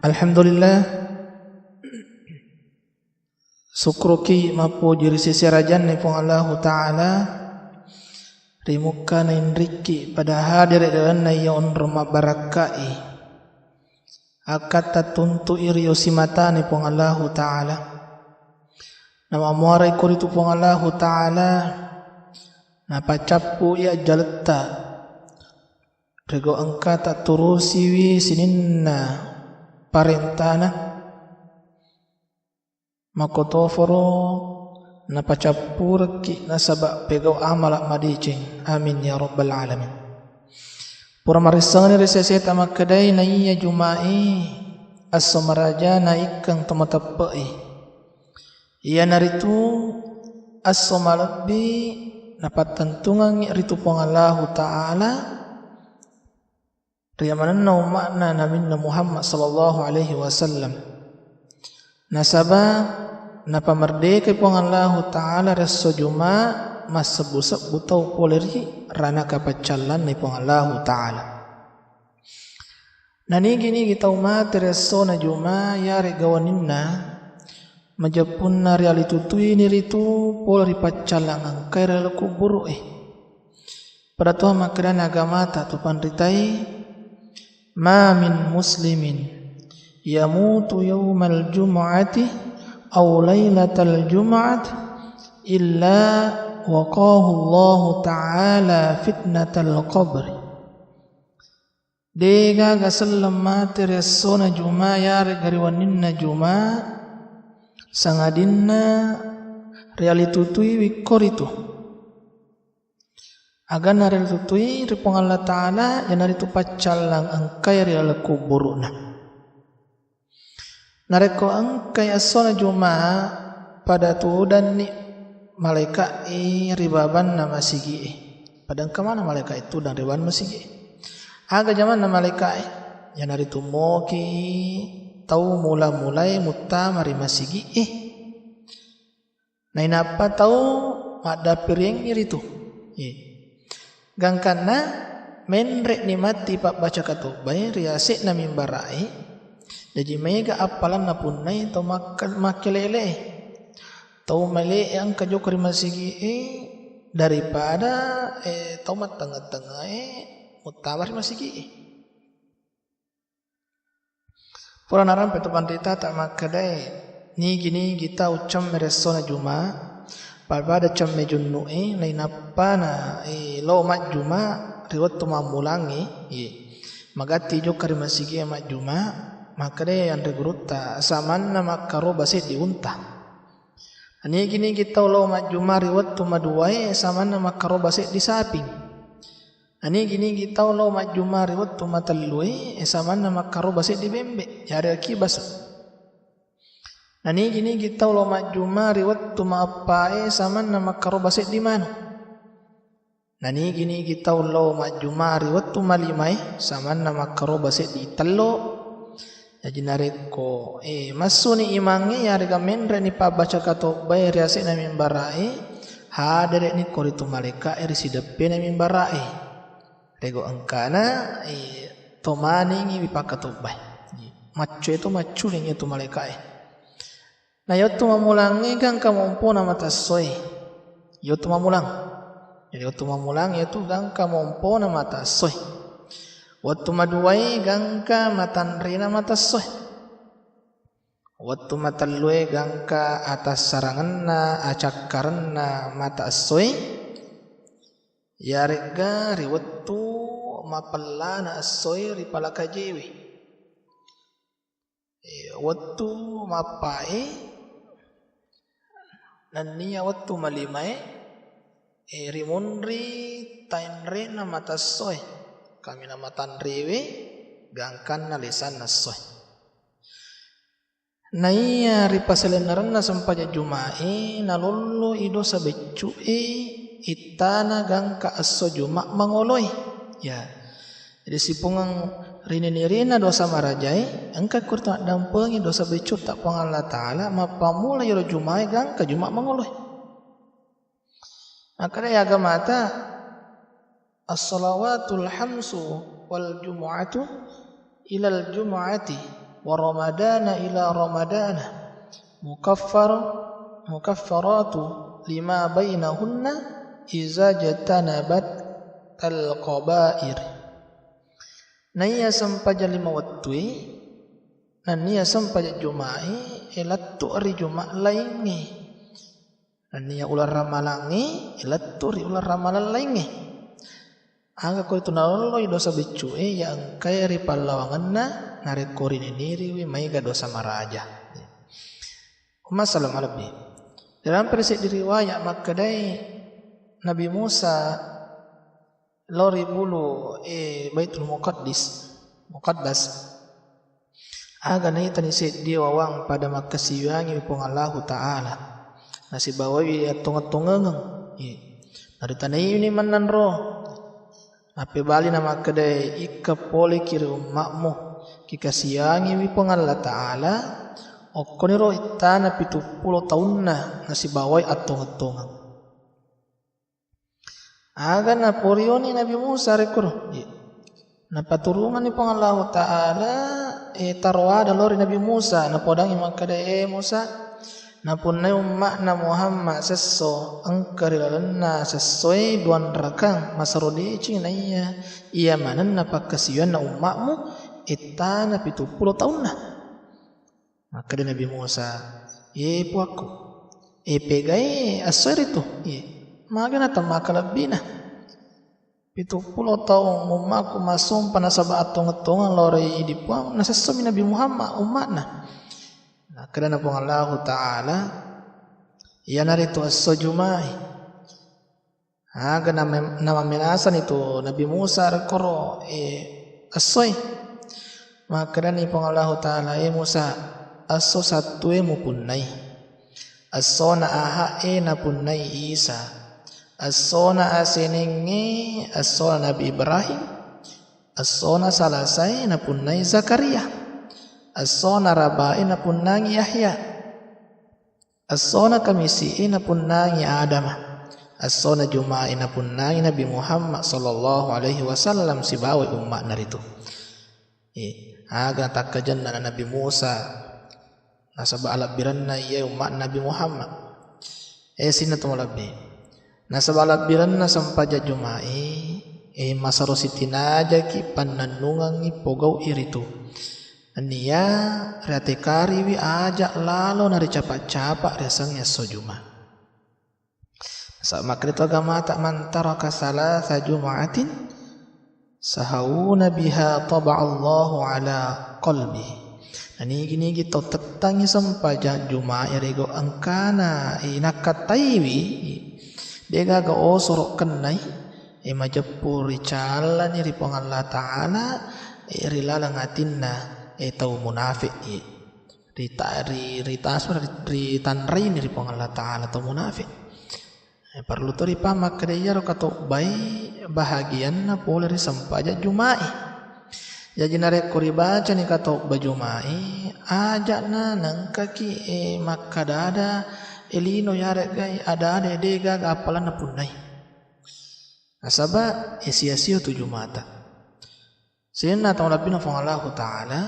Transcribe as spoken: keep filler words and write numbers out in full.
Alhamdulillah. Sukkuruki mappoji ri sese rajanna Puang Allahu Ta'ala, ri mukka nainrikki pada hadere dalenna iya onrong mabbarakkai. Akkatta tuntu'i rio simatana Puang Allahu Ta'ala. Namammuarai koritu Puang Allahu Ta'ala, napacappu'i ajjaletta. Rego engka tatturusiwi sininna parentana. Makkotoforo napacappurekki nasaba pegau amala madeceng. Amin ya rabbal alamin. Pura marissengni ri seseta makkedai naiya Juma'i esso maraja naikkeng to mateppe'i. Iyanaritu esso malebbi napattentungengngi ritu Puang Allahu Ta'ala ri yamanenna umma'na Nabinna Muhammad sallallahu alaihi wasallam. Nasaba napamerdekai Puang Allahu Ta'ala ri esso Juma' massebbu-sebbu tau pole ri ranaka paccallanna Puang Allahu Ta'ala. Nanigi-nigi tau mate ri essona Juma' yarega wenninna, majeppunna rialitutuini ritu pole ri paccallang engkae ri laleng kuburu'e. Pada toha makkedana agamata tu panritai, "Ma min muslimin yamutu yaumal jumu'ati aw lailatal jumu'ati illa waqahu Allahu ta'ala fitnatal qabri." Degaga selleng mate ri essona Juma' yarega ri wenninna Juma', sangadinna rialitutuiwi koritu. Aganna rialitutuiwi ri Puang Allah Ta'ala, iyanaritu paccallang engkae ri laleng kuburu'na. Narekko engkai essona Juma', pada tudanni malaeka'e ri babanna masigi'e. Pada engka maneng malaeka'e tudang ri babanna masigi'e. Aga jamanna malaeka'e? Iyanaritu moki tau mula-mulae muttama ri masigi'e. Nainappa tau maddappiriangngi ritu. Ye. Gangkanna menre'ni matti pabbaca katobbae ri ase'na mimbara'e, jaji maega appalanna punnai tau makka-, makkelele'e. Tau male'e engka jokka ri masigi'e daripada, eh, tau mattengnga-tengngae muttama ri masigi'e. Pura narampe tu panritata makkedae, nigi-nigi tau cemme ri essona Juma', pada-pada cemme junnu'e, nainappana, eh, lao majjuma' ri wettu mammulangnge, eh, magatti jokka ri masigi'e majjuma', makkedae anre gurutta, samanna makkaroba seddi unta. Nigi-nigi tau lao majjuma' ri wettu maduae, samanna makkaroba seddi saping. Nanigi-nigi tau lao majjuma' ri wettu matellue, eh, samanna makkaroba seddi bembe', yarega kibasu. Nanigi-nigi tau lao majjuma' ri wettu maeppae, samanna makkaroba seddi manu. Nanigi-nigi tau lao majjuma' ri wettu malimae, samanna makkaroba seddi tello. Jaji narekko, eh, massuni imangnge, yarega menre'ni pabbaca katobbae ri ase'na mimbara'e, hadere'ni koritu malaeka'e ri sideppena mimbara'e. Rego engkana, eh, to maningi wipakkatobbae. Maccoe to macculingi tu malaeka'e. Na yottu mammulangnge gangka mompona mata essoe. Yottu mammulang. Jadi wettu mammulang yatu gangka mompona mata essoe. Wettu maduae gangka matanrena mata essoe. Wettu matellue gangka atassarangenna, acakkarenna mata essoe. Yaregga ri wettu mapellana essoe ri palakajewe. Eh, wettu mappae nennia wettu malimae, eh, rimunri taenrena mata essoe, kaminang matanrewe gangkanna lesanna essoe. Naiya ri pasalennerenna sempajang Juma'e, nalolloi dosa beccu'e, ittana gangka esso Juma' mangoloe. Ya. Jadi sipungeng rinini-rinina dosa marajae, engka kuri to naddampengi dosa beccutta Puang Allah Ta'ala, mappammula iyaro Juma'e gangka Juma' mangoloe. Makkedai agamata, "As-salawatul hamsu wal jumu'atu ilal jumu'ati." Wa ramadana ila ramadana, mukaffar-, mukaffaratu lima bainahunna iza jtanabat al-kabair. Naiya sempajang lima wettue, nenniya sempajang Juma'i, e, lettu ri Juma' laingnge. Nenniya uleng ramalangnge, e, lettu ri uleng ramalang laingnge. Aga ko itu nalolloi dosa beccu'e, iya engkae ri pallawangenna, narekko rininiriwi maega dosa maraja. Umma selleng malebbi. Dalam pada seddi riwayat makkedai Nabi Musa lao ri bulu, eh, Baitul Muqaddis, Muqaddas. Aga naitani seddi wawang pada makkasiwiangi Puang Allahu Ta'ala. Nasibawai attongeng-tongengeng. Iya. Naritanaiwi mennang ro. Nappebali namakkedae, ikka poleki ri umma'mu, kikasiwiangiwi Puang Allah Ta'ala, okkoniro ittana pitu pulo taunna nasibawai attongeng-tongeng. Aga naporioni Nabi Musa rekkoro. Iya. Napaturunganni Puang Allahu Ta'ala, eh, taroada lao ri Nabi Musa, napodangi makkeda, eh, Musa, napunnai umma'na Muhammad sesso, engka ri lalenna sessoe duanrakang masero deceng naiya, iya manenna pakkasiwianna umma'mu, ettana pitu pulo taunna. Makkeda Nabi Musa, "Ye puakku, e pegai essoe ritu? Ye, magana temmakalebbina? Pitu pulo taung ummaku massompa nasaba attongeng-tongeng lao ri idi Puang, nasessomi Nabi Muhammad umma'na." Nakkedana Puang Allahu Ta'ala, iyanaritu esso Juma'i. Aga name-, namammenasani tu Nabi Musa rekkoro, eh, essoe. Makkedani Puang Allahu Ta'ala, "Eh Musa, esso Sattue mupunnai. Essona Aha'e napunnai Isa. Essona Asenengnge, essona Nabi Ibrahim. Essona Salasae napunnai Zakaria. Essona Rabae napunnangi Yahya. Essona Kamisi'e napunnangi Adama. Essona Juma'i napunnangi Nabi Muhammad sallallahu alaihi wasallam sibawai umma'na ritu." Eh, aga takkajenna Nabi Musa nasaba alebbirenna iyae umma'na Nabi Muhammad. Eh, sininna to malebbi. Nasaba alebbirenna sempajang Juma'i, eh, masero sitinajaki pannennungengngi pogau'i ritu. Nenniya riatekariwi aja lalo naricapa-capa riasengnge esso Juma. Sa-, makkeda to agamata, "Man taraka salasa juma'atin sahawuna biha taba'allahu ala qalbi." Nanigi-nigi tau tettangngi sempajang Juma'i rego engkana, eh, nakkattaiwi, degaga osoro kennai, eh, majeppu ricallani ri Puang Allah Ta'ala, eh, ri laleng atinna, eh, tau munafiq, eh, rita-, ri-, ritas-, ri-, ritanraini ri Puang Allah Ta'ala tau munafiq. Eh, parellu to ripahang makkeda iyaro katobbai bahagianna pole ri sempajang Juma'i. Jaji narekko ribacani katobba Juma'i, aja'na nengkaki, eh, makkada-ada, eh, lino yareggai ada-ada degaga appalanna punnai. Nasaba, eh, sia-sia tu Jumata. Sininna tau labbina Puang Allahu Ta'ala,